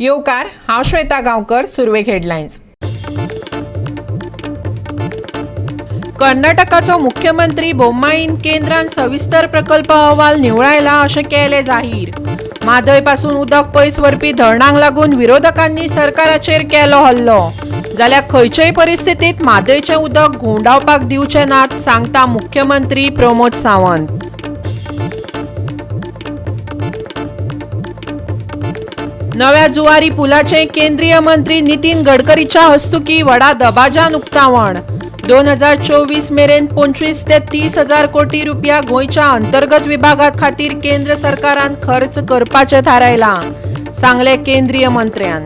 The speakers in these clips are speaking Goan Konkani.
येवकार, हांव श्वेता गांवकर. सुरवेक हेडलायन्स. कर्नाटकाचो मुख्यमंत्री बोम्माईन केंद्रान सविस्तर प्रकल्प अहवाल निवळायला अशें केलें जाहीर. म्हादय पासून उदक पयस व्हरपी धरणांक लागून विरोधकांनी सरकाराचेर केलो हल्लो. जाल्यार खंयचेय परिस्थितीत म्हादयचें उदक घुंवडावपाक दिवचे नात, सांगता मुख्यमंत्री प्रमोद सावंत. नव्या जुवारी पुलाचें केंद्रीय मंत्री नितीन गडकरीच्या हस्तुकी व्हडा दबाज्यान उक्तावण. 2024 मेरेन 25 ते 30 हजार कोटी रुपया गोंयच्या अंतर्गत विभागात खातीर केंद्र सरकारान खर्च करपाचें थारायलां, सांगलें केंद्रीय मंत्र्यान.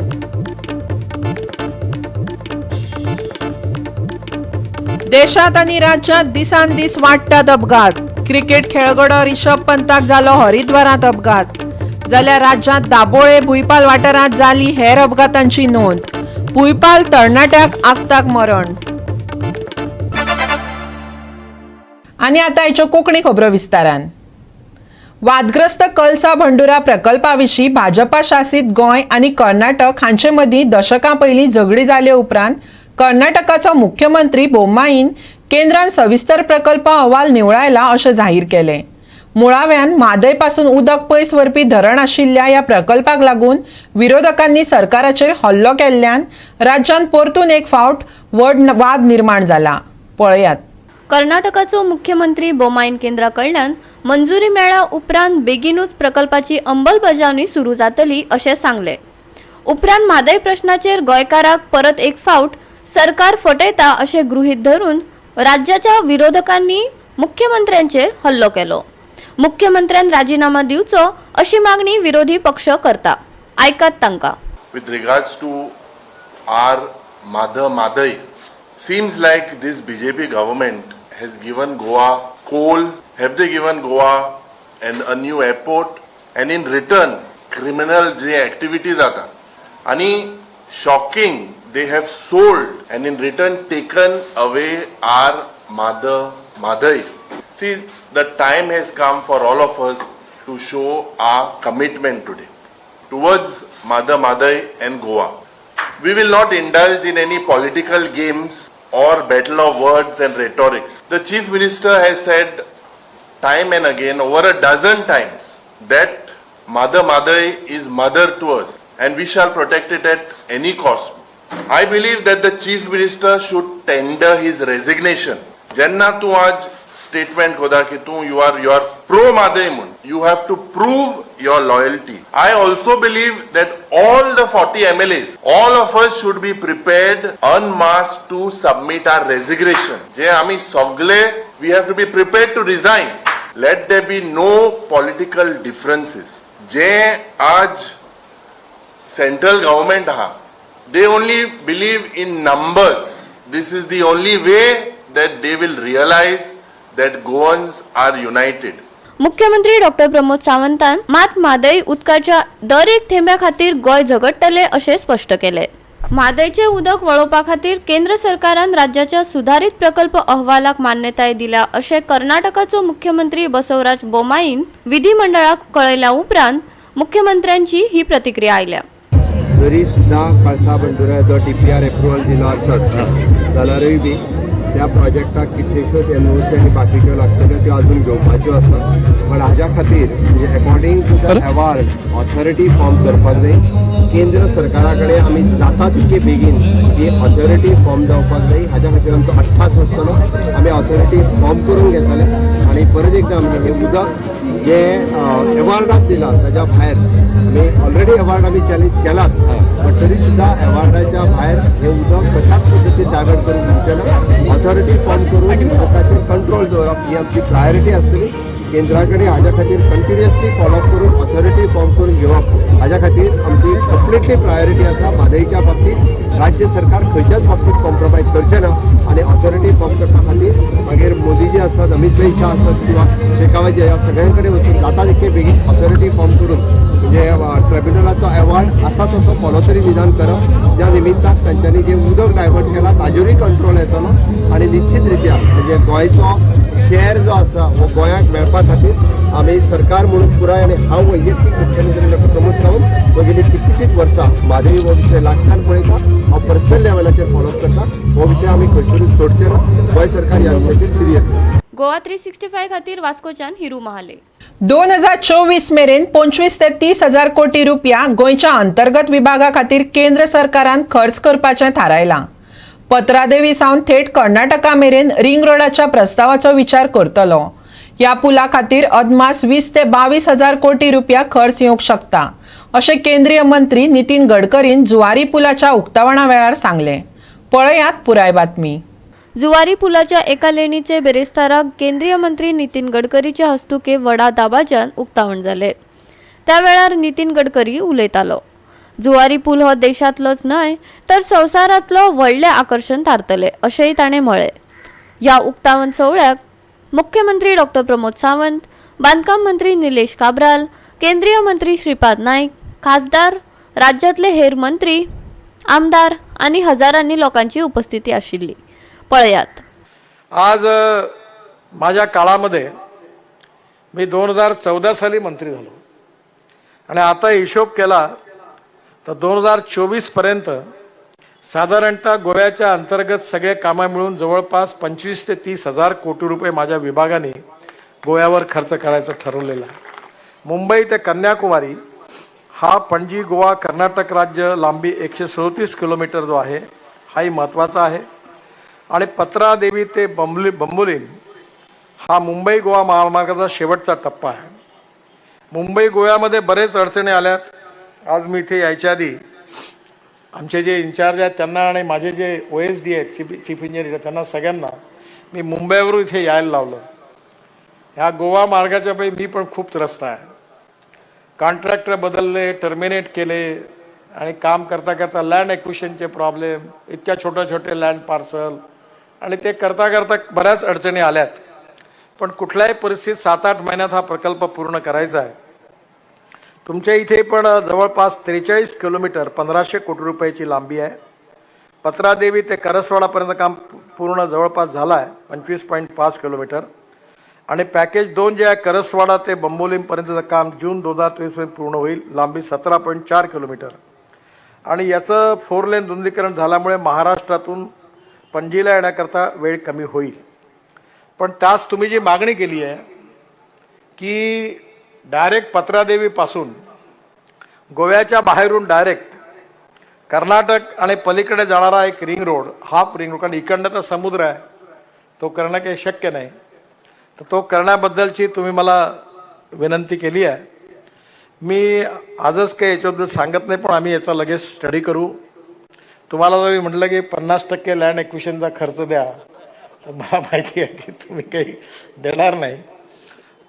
देशात आनी राज्यांत दिसान दीस वाडटात अपघात. क्रिकेट खेळगडो रिषभ पंताक जालो हरिद्वारांत अपघात. जाल्यार राज्यांत दाबोळे, भुंयपाल वाठारांत जाली हेर अपघातांची नोंद. भुंयपाल तरणाट्याक आक्ताक मरण. आनी आतां आयच्यो कोंकणी खबरो विस्तारान. वादग्रस्त कलसा भंडुरा प्रकल्पा विशीं भाजपा शासीत गोंय आनी कर्नाटक हांचे मदीं दशकां पयलीं झगडीं जाले उपरांत कर्नाटकाचो मुख्यमंत्री बोम्माईन केंद्रान सविस्तर प्रकल्प अहवाल निवळायला अशें जाहीर केलें. मुळाव्यान म्हादय पासून उदक पयस व्हरपी धरण आशिल्ल्या ह्या प्रकल्पाक लागून विरोधकांनी सरकाराचेर हल्लो केल्ल्यान राज्यांत परतून एक फावट व्हड वाद निर्माण जाला. पळयात. कर्नाटकाचो मुख्यमंत्री बोमाईन केंद्रा कडल्यान मंजुरी मेळ्ळ्या उपरांत बेगीनूच प्रकल्पाची अंमलबजावणी सुरू जातली अशें सांगलें. उपरांत म्हादय प्रश्नाचेर गोंयकाराक परत एक फावट सरकार फटयता अशें गृहीत धरून राज्याच्या विरोधकांनी मुख्यमंत्र्यांचेर हल्लो केलो. मुख्यमंत्र्यान राजिनामा दिवचो अशी मागणी विरोधी पक्ष करता. आयकात तांकां. With regards to our Mother Mhadei, seems like this BJP government has given Goa coal, have they given Goa and a new airport, and in return, criminal J activities जाता आणि shocking, they have sold and in return taken away our Mother Mhadei. See, the time has come for all of us to show our commitment today towards Mother Mhadei and Goa. We will not indulge in any political games or battle of words and rhetorics. The Chief Minister has said time and again, over a dozen times, that Mother Mhadei is mother to us and we shall protect it at any cost. I believe that the Chief Minister should tender his resignation. जेन्ना तूं आज स्टेटमेंट कोता की तूं you are pro Mhadei म्हूण, you have to prove your loyalty. I also believe that all the 40 MLAs, all of us should be prepared en masse to submit our resignation. जे आमी सगळे, we have to be prepared to resign. Let there be no political differences. जे आज सेंट्रल गव्हर्मेंट आहा, they only believe in numbers. This is the only way that they will realize that Goans are united. मुख्यमंत्री डॉक्टर प्रमोद सावंतान मात म्हादय उदकाच्या दर एक थेंब्या खातीर गोंय झगडटले अशें स्पश्ट केले. म्हादयचें उदक वळोवपा खातीर केंद्र सरकारान राज्याच्या सुधारीत प्रकल्प अहवालाक मान्यताय दिल्या अशें कर्नाटकाचो मुख्यमंत्री बसवराज बोमाईन विधिमंडळाक कळयल्या उपरांत मुख्यमंत्र्यांची ही प्रतिक्रिया आयल्या. जरी सुद्दां कळसा बंडुराचो डीपीआर एप्रुवल दिलो आसत जाल्यारूय बी त्या प्रोजेक्टाक कितल्योश्योच एनओसी आनी बाकीच्यो लागतल्यो, त्यो अजून घेवपाच्यो आसा. पण हाज्या खातीर म्हणजे according to the award authority form करपाक जाय. केंद्र सरकारा कडेन आमी जाता तितके बेगीन ही ऑथॉरिटी फॉर्म जावपाक जाय, हाज्या खातीर आमचो अट्टास आसतलो. आमी ऑथॉरिटी फॉर्म करून घेतले आनी परत एकदां म्हणजे हें उदक जे एवॉर्डात दिलां ताज्या भायर, आमी ऑलरेडी एवॉर्ड आमी चॅलेंज केलात, पण तरी सुद्दां एवॉर्डाच्या भायर हे उदक कशाच पद्दतीन डायवर्ट करून दिवचें ना. ऑथॉरिटी फॉर्म करून उदकाचेर कंट्रोल दवरप ही आमची प्रायोरिटी आसतली. केंद्रा कडेन हाज्या खातीर कंटिन्युअसली फॉलोअप करून ऑथॉरिटी फॉर्म करून घेवप हाज्या खातीर आमची कंप्लिटली प्रायोरिटी आसा. म्हादयच्या बाबतींत राज्य सरकार खंयच्याच बाबतींत कॉम्प्रोमायज करचें ना आनी ऑथॉरिटी फॉर्म करपा खातीर मागीर मोदीजी आसत, अमित भाई शाह आसत किंवा शेखावत, ह्या सगळ्यां कडेन वचून जाता तितके बेगीन ऑथॉरिटी फॉर्म करून म्हणजे ट्रिब्युनलाचो अवॉर्ड आसा तसो फॉलो तरी निदान करप, ज्या निमित्तान तांच्यांनी जें उदक डायवर्ट केलां ताजेरूय कंट्रोल येतलो. आनी आनी निश्चित रित्या म्हणजे गोंयचो शेअर जो आसा हो गोंयाक मेळपा खातीर आमी सरकार म्हणून पुराय आनी हांव वैयक्तीक मुख्यमंत्री डॉक्टर प्रमोद सावंत हो गेली कितलीशींच वर्सां म्हादय हो विशय लागच्यान पळयता. हांव पर्सनल लेवलाचेर फॉलोअप करता. हो विशय आमी खंयसरूच सोडचे ना. गोंय सरकार ह्या विशयाचेर सिरियस आसा. गोवा 365 खातीर वास्कोच्यान हिरू महाले. 2024 मेरेन 25 ते 30 हजार कोटी रुपया गोंयच्या अंतर्गत विभागा खातीर केंद्र सरकारान खर्च करपाचें थारायलां. पत्रादेवी सावन थेट कर्नाटका मेरेन रिंग रोडाच्या प्रस्तावाचो विचार करतलो. ह्या पुला खातीर अदमास 20 ते 22 हजार कोटी रुपया खर्च येवंक शकता, अशें केंद्रीय मंत्री नितीन गडकरीन जुवारी पुलाच्या उक्तावणा वेळार सांगलें. पळयात पुराय बातमी. जुवारी पुलाच्या एका लेणीचे बेरेस्ताराक केंद्रीय मंत्री नितीन गडकरीच्या हस्तुके व्हडा दाबाज्यान उक्तावण जालें. त्या वेळार नितीन गडकरी उलयतालो. जुवारी पूल हो देशांतलोच न्हय तर संवसारांतलो व्हडलें आकर्शण थारतलें, अशेंय ताणें म्हळें. ह्या उक्तावण सोहळ्याक मुख्यमंत्री डॉक्टर प्रमोद सावंत, बांदकाम मंत्री निलेश काब्राल, केंद्रीय मंत्री श्रीपाद नायक, खासदार, राज्यांतले हेर मंत्री, आमदार आनी हजारांनी लोकांची उपस्थिती आशिल्ली. पळयात. आज माझ्या काळामध्ये मी 2014 साली मंत्री झालो आणि आता हिशोब केला तर 2024पर्यंत साधारणतः गोव्याच्या अंतर्गत सगळे कामं मिळून जवळपास 25 ते 30 हजार कोटी रुपये माझ्या विभागाने गोव्यावर खर्च करायचं ठरवलेलं आहे. मुंबई ते कन्याकुमारी हा पणजी गोवा कर्नाटक राज्य लांबी 137 किलोमीटर जो आहे, हाही महत्त्वाचा आहे आणि पत्रादेवी ते बंबोलिम हा मुंबई गोवा महामार्गाचा शेवटचा टप्पा आहे. मुंबई गोव्यामध्ये बरेच अडचणी आल्यात. आज मी इथे यायच्या आधी आमचे जे इन्चार्ज आहेत त्यांना आणि माझे जे ओएसडी आहेत, चीफ चीफ इंजिनियर, त्यांना सगळ्यांना मी मुंबईवरून इथे यायला लावलं. ह्या गोवा मार्गाच्या पायी मी पण खूप त्रस्त आहे. कॉन्ट्रॅक्टर बदलले, टर्मिनेट केले आणि काम करता करता लँड एक्विशनचे प्रॉब्लेम, इतक्या छोट्या छोटे लँड पार्सल आणि ते करता करता बऱ्याच अडचणी आल्यात. पण कुठल्याही परिस्थितीत 7-8 महिन्यात हा प्रकल्प पूर्ण करायचा आहे. तुमच्या इथे पण जवळपास 43 किलोमीटर 1500 कोटी रुपयाची लांबी आहे. पत्रादेवी ते करसवाडापर्यंत काम पूर्ण जवळपास झालं आहे, 25.5 किलोमीटर. आणि पॅकेज 2 जे आहे, करसवाडा ते बंबोलिमपर्यंतचं काम जून 2023पर्यंत पूर्ण होईल, लांबी 17.4 किलोमीटर. आणि याचं फोर लेन रुंदीकरण झाल्यामुळे महाराष्ट्रातून पणजीला येण्याकरता वेळ कमी होईल. पण त्यास तुम्ही जी मागणी केली आहे की डायरेक्ट पत्रादेवीपासून गोव्याच्या बाहेरून डायरेक्ट कर्नाटक आणि पलीकडे जाणारा एक ring road, half ring road, कारण इकडनं तर समुद्र आहे, तो करणं काही शक्य नाही, तर तो करण्याबद्दलची तुम्ही मला विनंती केली आहे. मी आजच काही याच्याबद्दल सांगत नाही, पण आम्ही याचा लगेच स्टडी करू. तुम्हाला जर मी म्हटलं की 50% लँड एक्विशनचा खर्च द्या, तर मला माहिती आहे की तुम्ही काही देणार नाही.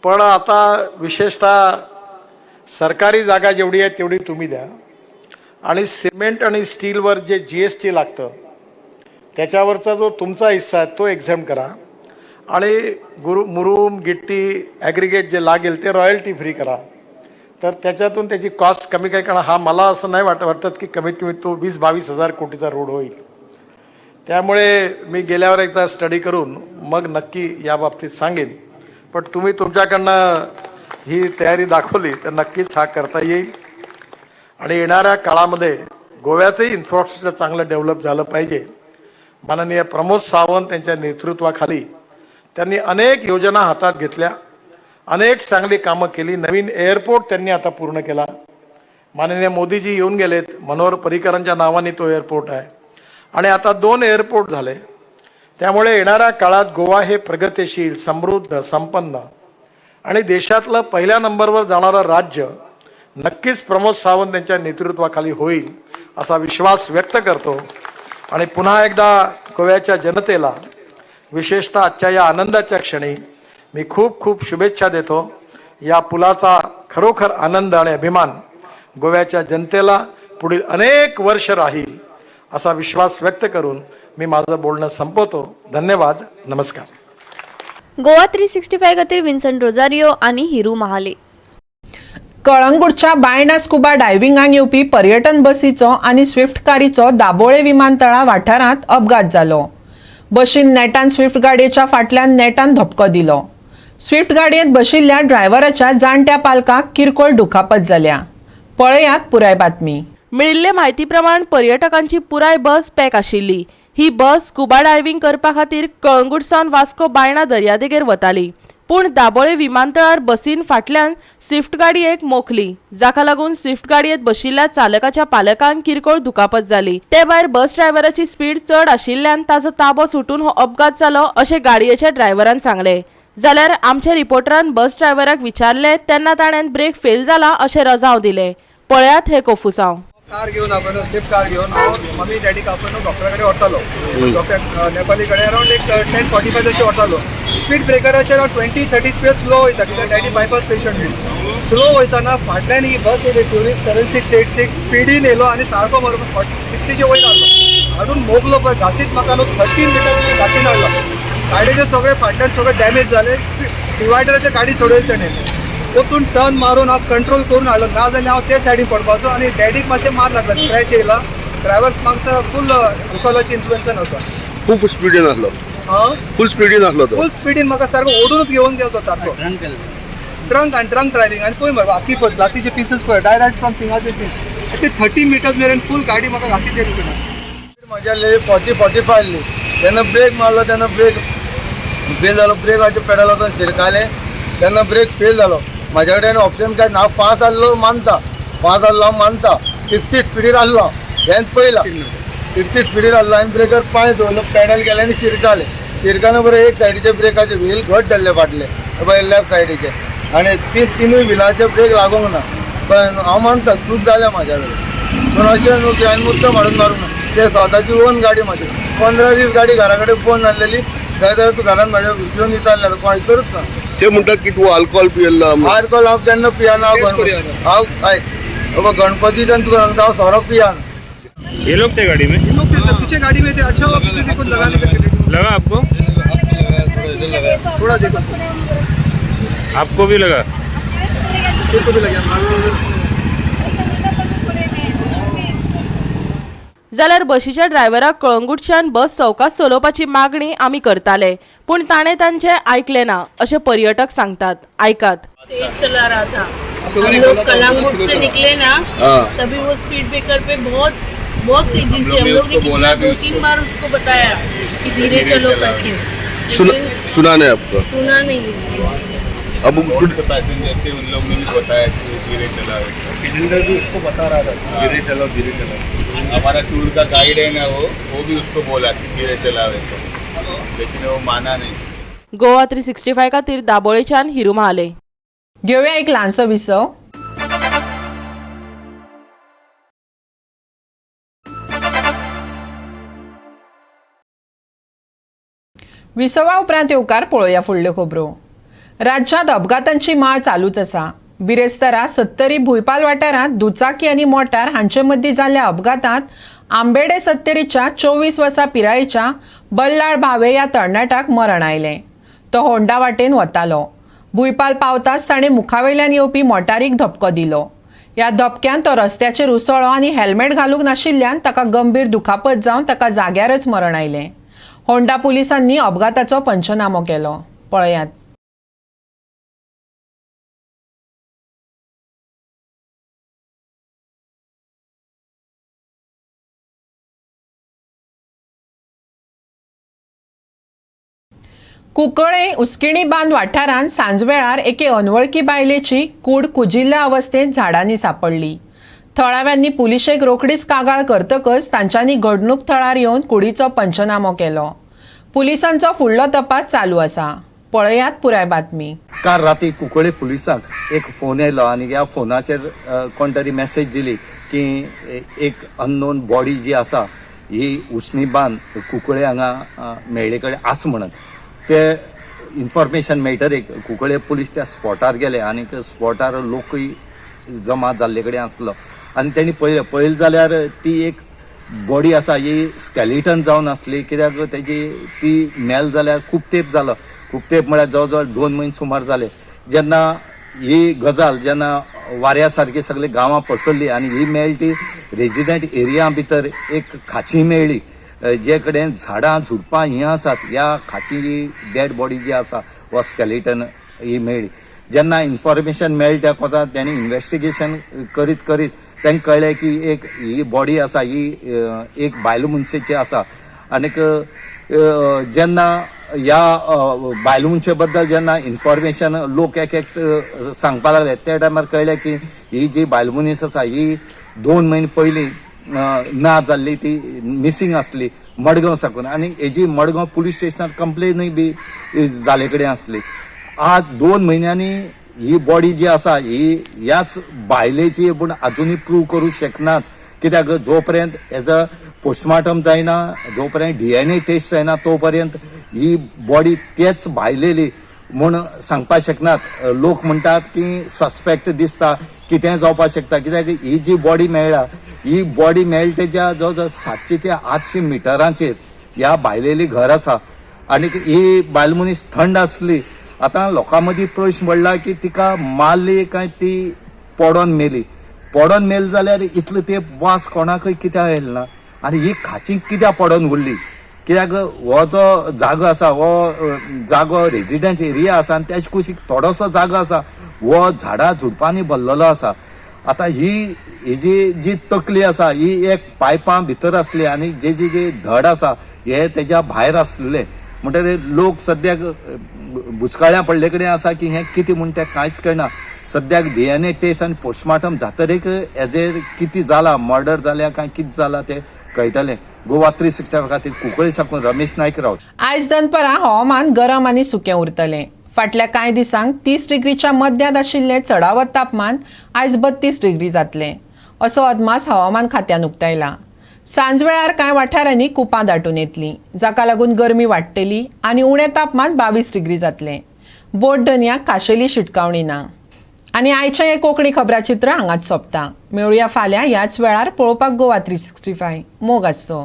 पण आता विशेषतः सरकारी जागा जेवढी आहे तेवढी तुम्ही द्या आणि सिमेंट आणि स्टीलवर जे जीएसटी लागतं त्याच्यावरचा जो तुमचा हिस्सा आहे तो एक्झाम करा आणि मुरुम, गिट्टी, ॲग्रिगेट जे लागेल ते रॉयल्टी फ्री करा. तर त्याच्यातून त्याची कॉस्ट कमी काय, कारण हा मला असं नाही वाटत की कमीत कमी तो 20-22 हजार कोटीचा रोड होईल. त्यामुळे मी गेल्यावर एकदा स्टडी करून मग नक्की या बाबतीत सांगेन. पण तुम्ही तुमच्याकडनं ही तयारी दाखवली तर नक्कीच हा करता येईल. आणि येणाऱ्या काळामध्ये गोव्याचंही इन्फ्रास्ट्रक्चर चांगलं डेव्हलप झालं पाहिजे. माननीय प्रमोद सावंत यांच्या नेतृत्वाखाली त्यांनी अनेक योजना हातात घेतल्या, अनेक चांगली कामं केली. नवीन एअरपोर्ट त्यांनी आता पूर्ण केला. माननीय मोदीजी येऊन गेलेत. मनोहर पर्रीकरांच्या नावाने तो एअरपोर्ट आहे आणि आता दोन एअरपोर्ट झाले. त्यामुळे येणाऱ्या काळात गोवा हे प्रगतिशील, समृद्ध, संपन्न आणि देशातलं पहिल्या नंबरवर जाणारं राज्य नक्कीच प्रमोद सावंत यांच्या नेतृत्वाखाली होईल, असा विश्वास व्यक्त करतो. आणि पुन्हा एकदा गोव्याच्या जनतेला, विशेषतः आजच्या या आनंदाच्या क्षणी, मी खूप खूप शुभेच्छा देतो. या पुलाचा खरोखर आनंद आणि अभिमान गोव्याच्या जनतेला पुढील अनेक वर्ष राहील, असा विश्वास व्यक्त करून मी माझं बोलणं संपवतो. धन्यवाद, नमस्कार. गोवा 365 खातीर विन्संट रोजारियो आनी हिरू महाले. कळंगूटच्या बायणा स्कुबा डायव्हिंगाक येवपी पर्यटन बसीचो आनी स्विफ्ट कारीचो दाबोळे विमानतळा वाठारांत अपघात जालो. बशीन नेटान स्विफ्ट गाडयेच्या फाटल्यान नेटान धपको दिलो. स्विफ्ट गाडयेंत बशिल्ल्या ड्रायव्हराच्या जाणट्या पालकाक किरकोळ दुखापत जाल्या. पळयात पुराय बातमी. मेळिल्ले म्हायती प्रमाण पर्यटकांची पुराय बस पॅक आशिल्ली. ही बस स्कुबा डायव्हिंग करपा खातीर कळंगूट सावन वास्को बायणा दर्यादेगेर वताली. पूण दाबोळे विमानतळार बसीन फाटल्यान स्विफ्ट गाडयेक मोखली, जाका लागून स्विफ्ट गाडयेंत बशिल्ल्या चालकाच्या पालकांक किरकोळ दुखापत जाली. ते भायर बस ड्रायव्हराची स्पीड चड आशिल्ल्यान ताचो ताबो सुटून हो अपघात जालो अशें गाडयेच्या ड्रायव्हरान सांगलें. जाल्यार आमच्या रिपोर्टरान बस ड्रायव्हराक विचारलें तेन्ना ताणें ब्रेक फेल जाला अशें रजांव दिलें. पळयात हे कोफुसांव. कार घेवन आपण स्विफ्ट कार घेवन हांव मम्मी डॅडीक आपण डॉक्टरा कडेन व्हरतालो. डॉक्टर नेपाली कडेन अरावंड एक 10:45 अशें व्हरतालो. स्पीड ब्रेकराचेर हांव 20-30 स्पीड स्लो वयता, कित्याक डॅडी बायपास पेशंट बी. स्लो वयतना फाटल्यान ही बस येयली ट्युरिस्ट 7686 स्पिडीन येयलो आनी सारको बरोबर 60चे वयर हाडलो, हाडून मोगलो पळय घासीत म्हाका न्हू 13 मिटर घासीन हाडलो. गाडयेचे सगळे फाटल्यान सगळे डॅमेज जाले. डिवायडराचेर गाडी चडयली तेणें, वचून टर्न मारून हांव कंट्रोल करून हाडलो, ना जाल्यार हांव ते सायडीन पडपाचो. आनी डॅडीक मातशें मार लागला, स्क्रॅच येयला. ड्रायव्हर्स म्हाका फूल अल्कोहोलाची इन्फ्लुएन्सान आसा. खूब स्पिडीन आसलो. फूल स्पिडीन आसलो तो. फूल स्पिडीन म्हाका सारको ओडूनच घेवन गेलो तो, सारको ड्रंक आनी ड्रंक ड्रायव्हिंग. आनी पळय मरे आखी पळय ग्लासीचे पिसीस पळय डायरेक्ट फ्रॉम थिंगाचे पीस ते 30 मिटर्स मेरेन फूल गाडी म्हाका घासीत येयली तुमी. म्हज्या आसलेली 40-45 आसली. तेन्ना ब्रेक मारलो तेन्ना ब्रेक फेल जालो. ब्रेकाचे पेडल वचून शिरकाले तेन्ना ब्रेक फेल जालो. म्हाज्या कडेन ऑप्शन काय ना. हांव फास्ट आसलो मानता, फास्ट आसलो हांव मानता. 50 स्पिडीर आसलो हांवें पळयला, 50 स्पिडीर आसलो. हांवें ब्रेकर पांय दवरलो, पेडल गेले आनी शिरकाले. शिरकाले बरें एक सायडीचे ब्रेकाचे व्हील घट धरले फाटले पळय लेफ्ट सायडीचे, आनी तिनूय व्हिलाचे ब्रेक लागूंक ना. पण हांव मानता चूक जाल्या म्हाज्या कडेन, पूण अशें न्हू की हांवें मुद्दम हाडून मारूंक ना. ते स्वताची ओन गाडी म्हाजी. 15 दीस गाडी घरा कडेन बंद आसलेली, जाय जाल्यार तूं घरान म्हाज्या घेवन विचारल्यार कोण विचारूच ना. ते म्हणटात की तूं अल्कोहोल पियेल्लो. आल्कोहोल हांव केन्ना पियाना. हांव आयक बाबा गणपतीच्यान तुका सांगता हांव सोरो पियाना. ये लोग थे गाड़ी में? ये लोग थे सर, पीछे गाड़ी में थे. अच्छा हुआ पीछे से कुछ लगाने का लगा आपको? थोड़ा देखो, आपको भी लगा? सिर को भी लगा. जाल्यार बशीच्या ड्रायव्हराक कळंगूटच्यान बस सवकास चलोवपाची मागणी आमी करताले, पूण ताणें तांचें आयकलें ना अशें पर्यटक सांगतात. आयकात. तेज चला रहा था. हम लोग कलांगुट से निकले ना तभी वो स्पीड ब्रेकर पे बहुत बहुत तेजी से, हम लोग ने कितना 2-3 बार उसको बताया कि धीरे चलो करके, सुना नहीं आपको? सुना नहीं. अब पैसेंजर थे उन लोग ने भी बताया कि धीरे चलाओ. पैसेंजर भी उसको बता रहा था धीरे चलो धीरे चलो. हमारा टूर का गाइड है ना, वो भी उसको बोला कि धीरे चलाओ ऐसे, लेकिन वो माना नहीं. गोवा 365 खातीर दाबोळेच्यान हिरू महाले. घेवया एक ल्हानसो विसव. विसवा उपरांत येवकार पळोवया फुडल्यो खबरो. राज्यांत अपघातांची माळ चालूच आसा. बिरेस्तारा सत्तरी भुंयपाल वाठारांत दुचाकी आनी मोटार हांचे मदीं जाल्ल्या अपघातांत आंबेडे सत्तरीच्या 24 वर्सां पिरायेच्या बल्लाळ भावे ह्या तरणाट्याक मरण आयलें. तो होंडा वाटेन वतालो. भुंयपाल पावताच ताणें मुखावयल्यान येवपी मोटारीक धपको दिलो. ह्या धपक्यान तो रस्त्याचेर उसळ्ळो आनी हेल्मेट घालूंक नाशिल्ल्यान ताका गंभीर दुखापत जावन ताका जाग्यारच मरण आयलें. होंडा पुलिसांनी अपघाताचो पंचनामो केलो. पळयात. कुंकळे उस्किणी बांद वाठारांत सांजवेळार एके अनवळखी बायलेची कूड कुजिल्ल्या अवस्थेंत झाडांनी सांपडली. थळाव्यांनी पुलिशेक रोखडीच कागाळ करतकच तांच्यांनी घडणूक थळार येवन कुडीचो पंचनामो केलो. पुलिसांचो फुडलो तपास चालू आसा. पळयात पुराय बातमी. काल राती कुंकळे पुलिसांक एक फोन येयलो आनी ह्या फोनाचेर कोण तरी मॅसेज दिली की एक अननोन बॉडी जी आसा ही उसनी बांद कुंकळे हांगा मेळ्ळे कडेन आसा म्हणून. ते इन्फॉर्मेशन मेळटरीक कुंकळे पुलीस त्या स्पॉटार गेले आनी स्पॉटार लोकूय जमा जाल्ले कडेन आसलो आनी तेणी पळयलें. पळयलें जाल्यार ती एक बॉडी आसा ही स्केलिटन जावन आसली, कित्याक तेजी ती मेल जाल्यार खूब तेंप जालो. खूब तेंप म्हळ्यार जवळ जवळ 2 म्हयने सुमार जाले. जेन्ना ही गजाल जेन्ना वाऱ्या सारकी सगळे गांवां पसरली आनी ही मेळ्ळी ती रेजिडंट एरिया भितर एक खाची मेळ्ळी. जे कडेन झाडां झुडपां हीं आसात ह्या खाची जी डेड बॉडी जी आसा वा स्केलेटन ही मेळ्ळी. जेन्ना इन्फॉर्मेशन मेळटा कोता तेणी इन्वेस्टिगेशन करीत करीत तांकां कळ्ळें की एक ही बॉडी आसा ही एक बायल मनशेची आसा. आनीक जेन्ना ह्या बायल मनशे बद्दल जेन्ना इन्फॉर्मेशन लोक एक एक सांगपाक लागले त्या टायमार कळ्ळें की ही जी बायल मनीस आसा ही 2 म्हयने पयलीं ना जाल्ली, ती मिसींग आसली मडगांव साकून आनी हेजी मडगांव पुलीस स्टेशनार कंप्लेनूय बी जाले कडेन आसली. आज 2 म्हयन्यांनी ही बॉडी जी आसा ही ह्याच बायलेची पूण आजुनूय प्रूव करूं शकनात, कित्याक जो पर्यंत एज अ पोस्टमार्टम जायना, जो पर्यंत DNA taste जायना तो पर्यंत ही बॉडी तेच भायलेली म्हूण सांगपाक शकनात. लोक म्हणटात की सस्पेक्ट दिसता, कितेंय जावपाक शकता, कित्याक ही जी बॉडी मेळ्ळा ही बॉडी मेळटा तेच्या जवळ जवळ 700 ते 800 मिटरांचेर ह्या बायलेली घर आसा आनी ही बायल मनीस थंड आसली. आतां लोकां मदीं प्रश्न पडला की तिका मारली काय ती पडोन मेली. पडोन मेली जाल्यार इतलो तेंप वास कोणाकय कित्याक येयलो ना आनी ही खाची कित्याक पडोन उरली, कित्याक हो जो जागो आसा हो जागो रेजिडंट एरिया आसा आनी त्याच कुशीक थोडोसो जागो आसा हो झाडां झुडपांनी भरलेलो आसा. आतां ही हेजी जी तकली आसा ही एक पायपां भितर आसली आनी जे जे जे धड आसा हे तेज्या भायर आसले, म्हणटकीर लोक सद्याक बुचकाळ्यां पडले कडेन आसा की हें कितें म्हूण तें कांयच कळना. सद्याक DNA taste आनी पोस्टमार्टम जातरीक हेजेर कितें जाला, मर्डर जाल्या काय कितें जाला तें कळटलें. गोवा 365 खातीर कुंकळी साकून रमेश नायक रावत. आयज दनपरां हवामान गरम आनी सुकें उरतलें. फाटल्या कांय दिसांक 30 डिग्रीच्या मध्यांत आशिल्लें चडावत तापमान आयज 32 डिग्री जातलें असो अदमास हवामान खात्यान उक्तायला. सांजवेळार कांय वाठारांनी कुपां दाटून येतलीं, जाका लागून गरमी वाडटली आनी उणें तापमान 22 डिग्री जातलें. बोट धनयाक खाशेली शिटकावणी ना. आनी आयचें हें कोंकणी खबराचित्र हांगाच सोंपता. मेळुया फाल्यां ह्याच वेळार पळोवपाक गोवा 365. मोग आसचो.